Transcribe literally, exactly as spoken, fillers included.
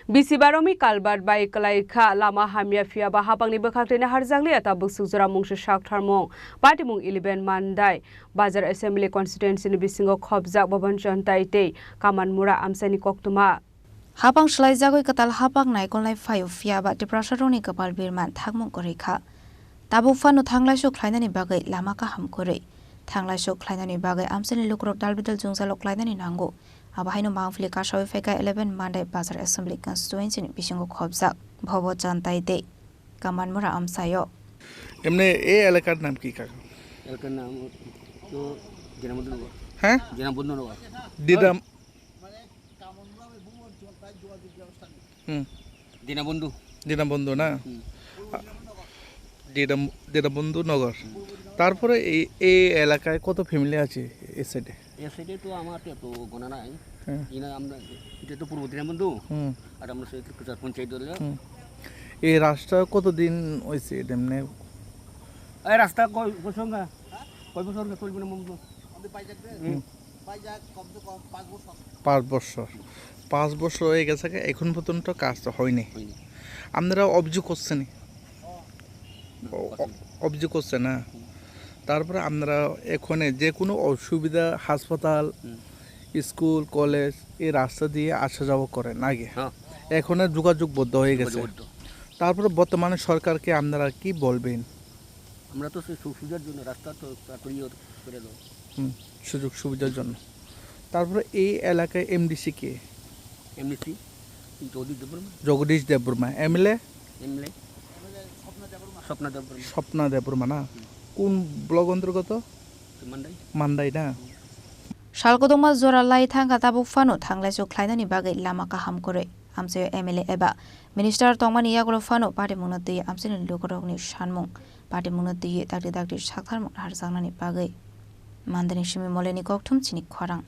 Bisi baromi culvert bai kwlai kha, lama hamya phiya ba hapangni bwkhak tini harjakliya tabuk sukjora mungsa saktharmung. Patimung eleven Mandai Bazar Assembly Constituency ni bisingo khopjak Bhaban Chantai tei Kamanmura amchaini koktwma. Hapang swlaijagwi kwtal hapang naikolnai phaio, phiya ba Tiprasarokni kwpal birman thangmung kwrwi kha. Tabuk phano thanglaisu khlainani bagwi lama kaham kwrwi. Thanglaisu khlainani bagwi amchaini lukurok dalbidal jwngjalo klainani nango. Abo haino mangpili kasawi phaikha eleven Mandai Bazar Assembly Constituency ni bisingo khopjak Bhobo Chantai tei Kamanmura amchaio. এমনি এই এলাকার নাম কি, কাকা? এলাকার নাম তো দীনবন্ধু নগর। হ্যাঁ? দীনবন্ধু নগর। দিদাম। হুম। দীনবন্ধু। দীনবন্ধু না? হুম। আ, দীনম-, দীনবন্ধু নগর। হুম। তারপরে এই, এই এলাকায় কত ফ্যামিলি আছে এই সাইডে? এই সাইডে তো আমার তো এত গোনা নাই। হ্যাঁ। এখানে আমরা, এটা তো পূর্ব দীনবন্ধু। হুম। আর আমরা সেই প্রচার পঞ্চায়েত ধরলে। হুম। এই রাস্তা কতদিন হয়েছে এমনি? এই রাস্তা কয়, কয় সঙ্গে? কয় বছর হলো চলবে না বন্ধু? হুম। পাঁচ বছর। পাঁচ বছর হয়ে গেছে, এখন পর্যন্ত কাজ তো হয়নি। হয়নি। আপনারা অভিযোগ করছেন? ও, অ-, অভিযোগ করছে না? হুম। তারপরে আপনারা এখানে যে কোনো অসুবিধা, হাসপাতাল, হুম। স্কুল, কলেজ, এই রাস্তা দিয়ে আসা যাওয়া করেন আগে? হ্যাঁ। এখানে যোগাযোগ বন্ধ হয়ে গেছে। যোগাযোগ বন্ধ। তারপরে বর্তমানে সরকারকে আপনারা কি বলবেন? আমরা তো সেই সুবিধার জন্য রাস্তা তো তাড়াতাড়ি ওর করে দাও। হুম, সুযোগ সুবিধার জন্য। তারপরে এই এলাকায় এমডিসি কে? এমডিসি জগদীশ দেববর্মা। জগদীশ দেববর্মা। এমএলএ? এমএলএ স্বপ্না দেববর্মা। স্বপ্না দেববর্মা না? হুম। কোন ব্লক অন্তর্গত? মান্দাই। মান্দাই না? হুম। Sal kwdwkma jora lai thangkha, tabuk phano thanglaisu khlainani bagwi lama kaham kwrwi. Amchaio M L A eba minister tongmani yagulo phano patimungno twi amchaini lukurokni sanmung, patimungno twiwi dakti dakti saktharmung harjaknani bagwi. Mandani simi Moleni kokthum chini khorang.